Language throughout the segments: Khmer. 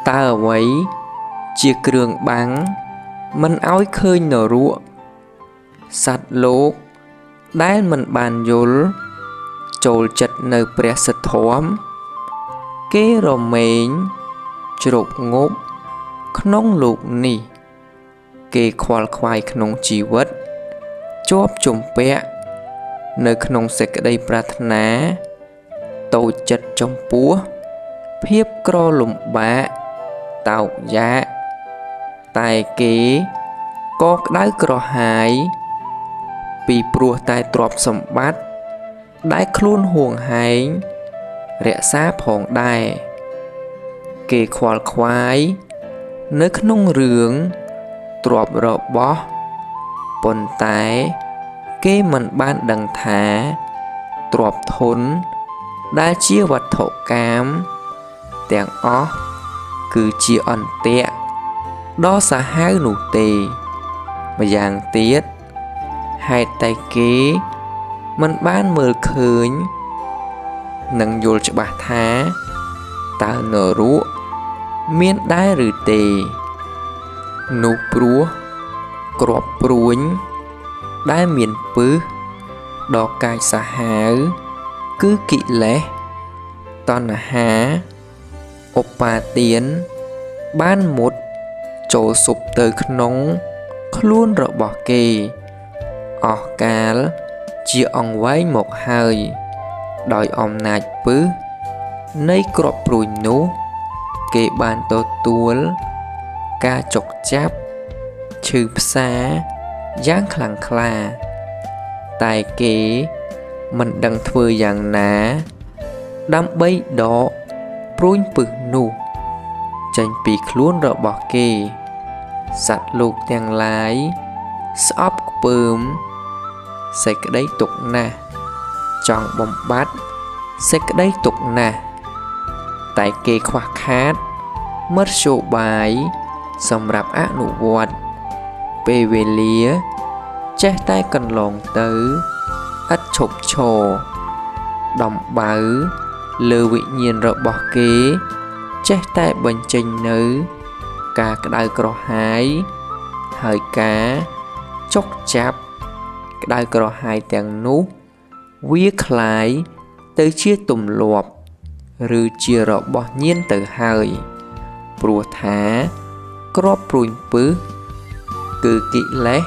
តើអ្វីជាគ្រឿងបាំងមិនឲ្យឃើញនរកសត្វលោកដែលមិនបានយល់ចូលចិត្តនៅព្រះសិទ្ធធម៌គេរមែងជ្រប់ងប់ក្នុងលោកនេះគេខ្វល់ខ្វាយក្នុងជីវិតជាប់ជំពាក់នៅក្នុងសេចក្តីប្រាថ្នាតូចចិត្តចំពោះភាពក្រលំបាកតោកយ៉ាកតែគេក៏ក្តៅក្រហាយពីព្រោះតែទ្រព្យសម្បត្តិដែលខ្លួនហួងហែងរក្សាផងដែរគេខ្វល់ខ្វាយនៅក្នុងរឿងទ្រព្យរបស់ប៉ុន្តែគេមិនបានដឹងថាទ្រព្យធនដែលជាវត្ថុកាមទាំងអស់គឺជាអន្ទាក់ដ៏សាហាវនោះទេម្យ៉ាងទៀតហេតុតែគេមិនបានមើលឃើញនិងយល់ច្បាស់ថាតើនរកមានដែរឬទេនោះព្រោះគ្រាប់ព្រួញដែលមានពឹសដ៏កាចសាហាវគឺកិលេសតណ្ហាឧបាទានបានមុតចូលស៊ប់ទៅក្នុងខ្លួនរបស់គេអស់កាលជាអង្វែងមកហើយដោយអំណាចពឹសនៃគ្រាប់ព្រួញនោះគេបានទទួលការចុកចាប់ឈឺផ្សាយ៉ាងខ្លាំងក្លាតែគេមិនដឹងធ្វើយ៉ាងណាដើម្បីដកព្រួញពឹសនោះចេញពីខ្លួនរបស់គេសត្វលោកទាំងឡាយស្អប់ខ្ពើមសេចក្តីទុក្ខណាស់ចង់បំបត្តិសេចក្តីទុក្ខណាស់តែគេខ្វះខាតមធ្យោបាយសម្រាប់អនុវត្តពេលវេលាចេះតែកន្លងទៅឥតឈប់ឈរដំបៅលើវិញ្ញាណរបស់គេចេះតែបញ្ចេញនៅការក្តៅក្រហាយហើយការចុកចាប់ក្តៅក្រហាយទាំងនោះវាคล้ายទៅជាទម្លាប់ឬជារបស់ញៀនទៅហើយព្រោះថាគ្រាប់ព្រួញពឹសគឺកិលេស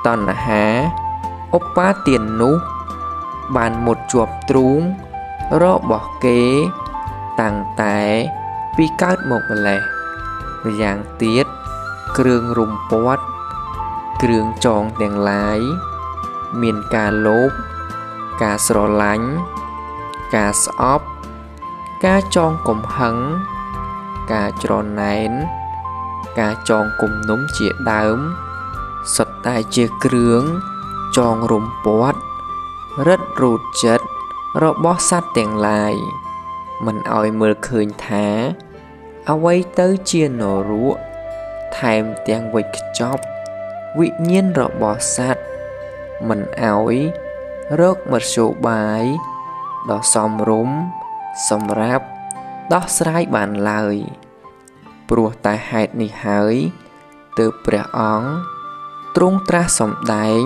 តណ្ហាឧបាទាននោះបានមុតជាប់ទ្រូងរបស់គេតាំងតែពីកើតមកម្លេះម្យ៉ាងទៀតគ្រឿងរុំព័ទ្ធគ្រឿងចងទាំងឡាយមានការលោភការស្រឡាញ់ការស្អប់ការចងកំហឹងការច្រណែនការចងគំនុំជាដើមសុទ្ធតែជាគ្រឿងចងរុំព័ទ្ធរឹតរូតចិត្តរបស់សត្វទាំងឡាយមិនឲ្យមើលឃើញថាអ្វីទៅជានរកថែមទាំងវិចខ្ចប់វិញ្ញាណរបស់សត្វមិនឲ្យរកមធ្យោបាយដ៏សមរម្យសម្រាប់ដោះស្រាយបានឡើយព្រោះតែហេតុនេះហើយទើបព្រះអង្គទ្រង់ត្រាស់សម្ដែង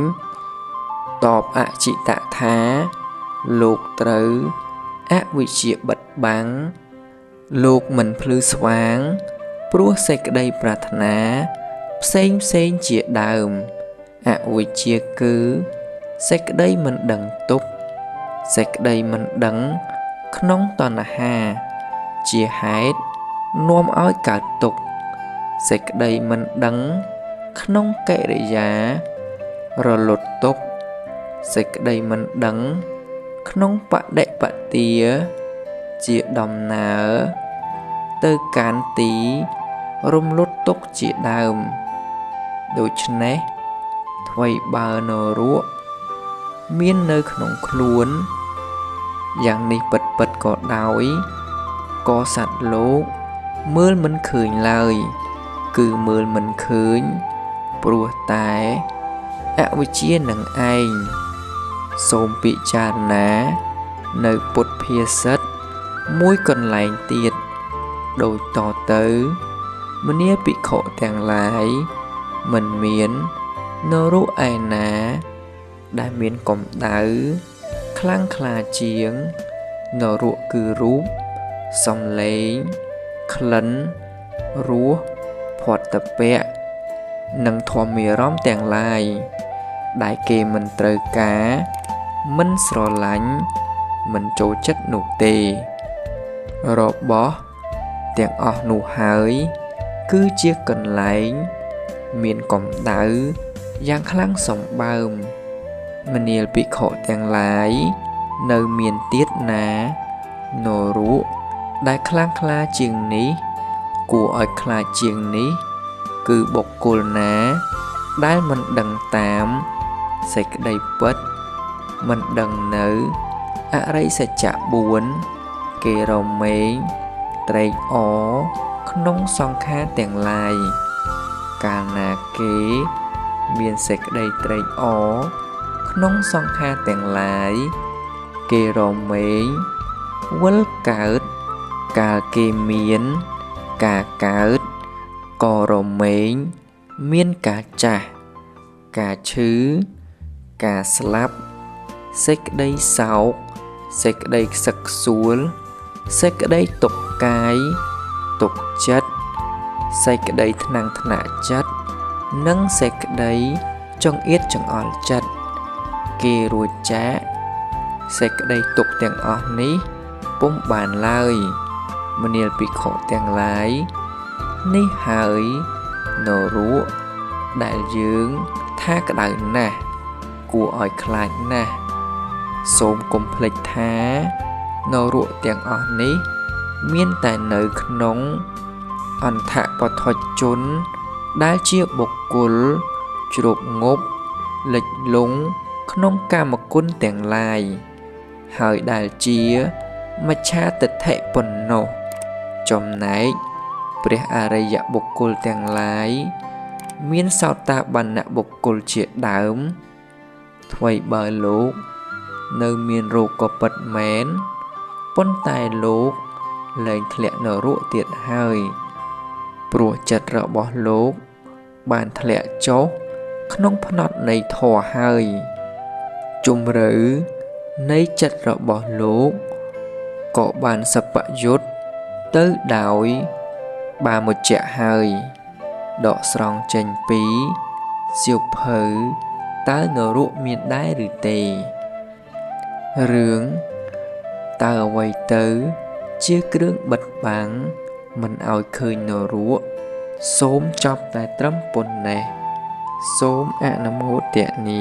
តបអចិតថាលោកត្រូវអវិជ្ជាបិទបាំងលោកមិនភ្លឺស្វាងព្រោះសេចក្តីប្រាថ្នាផ្សេងផ្សេងជាដើមអវិជ្ជាគឺសេចក្តីមិនដឹងទុក្ខសេចក្តីមិនដឹងក្នុងតណ្ហាជាហេតុនាំឲ្យកើតទុក្ខសេចក្តីមិនដឹងក្នុងកិរិយារលត់ទុក្ខសេចក្តីមិនដឹងក្នុងបដិបទាជាដំណើរទៅកាន់ទីរំលត់ទុក្ខជាដើមដូច្នេះថ្វីបើនរកមាននៅក្នុងខ្លួនយ៉ាងនេះពិតៗក៏ដោយក៏សត្វលោកមើលមិនឃើញឡើយគឺមើលមិនឃើញព្រោះតែអវិជ្ជានឹងឯងសូមពិចារណានៅពុទ្ធភាសិតមួយកន្លែងទៀត ដូចតទៅមនាលភិក្ខុទាំងឡាយមិនមាននរកឯណាដែលមានកម្ដៅខ្លាំងក្លាជាងនរកគឺរូបសំឡេងក្លិនរសភោតពៈនិងធម្មារម្មណ៍ទាំងឡាយដែលគេមិនត្រូវការមិនស្រឡាញ់មិនចូលចិត្តនោះទេរបស់ទាំងអស់នោះហើយគឺជាកន្លែងមានកម្ដៅយ៉ាងខ្លាំងសម្បើមមនាលភិក្ខុទាំងឡាយនៅមានទៀតណានរកដែលខ្លាំងក្លាជាងនេះគួរឲ្យខ្លាចជាងនេះគឺបុគ្គលណាដែលមិនដឹងតាមសេចក្តីពិតមិនដឹងនៅអរិយសច្ចៈ4គេរមែងត្រេកអរក្នុងសង្ខារទាំងឡាយកាលណាគេមានសេចក្តីត្រេកអរក្នុងសង្ខារទាំងឡាយគេរមែងវិលកើតកាលគេមានការកើតក៏រមែងមានការចាស់ការឈឺការស្លាប់សេចក្តីសោកសេចក្តីខ្សឹកខ្សួលសេចក្តីទុក្ខកាយទុក្ខចិត្តសេចក្តីថ្នាំងថ្នាក់ចិត្តនិងសេចក្តីចង្អៀតចង្អល់ចិត្តគេរួចចាកសេចក្តីទុក្ខទាំងអស់នេះពុំបានឡើយមនាលភិក្ខុទាំងឡាយនេះហើយនរកដែលយើងថាក្តៅណាស់គួរឲ្យខ្លាចណាស់សូមកុំភ្លេចថានរកទាំងអស់នេះមានតែនៅក្នុងអន្ធបថុជនដែលជាបុគ្គលជ្រោបងប់លិចលង់ក្នុងកាមគុណទាំងឡាយហើយដែលជាមច្ឆាទិដ្ឋិប៉ុណ្ណោះចំណែកព្រះអរិយបុគ្គលទាំងឡាយមានសោតាបន្នបុគ្គលជាដើមថ្វីបើលោកនៅមានរោគក៏ពិតមែនប៉ុន្តែលោកលែងធ្លាក់នរកទៀតហើយព្រោះចិត្តរបស់លោកបានធ្លាក់ចុះក្នុងផ្នត់នៃធម៌ហើយជម្រៅនៃចិត្តរបស់លោកក៏បានសពយុទ្ធទៅដោយបាមុជ្ជៈហើយដកស្រង់ចេញពីសៀវភៅតើនរកមានដែរឬទេរឿងតើអ្វីទៅជាគ្រឿងបិទបាំងមិនឲ្យឃើញនរកសូមចប់តែត្រឹមប៉ុណ្ណេះសូមអនុមោទនា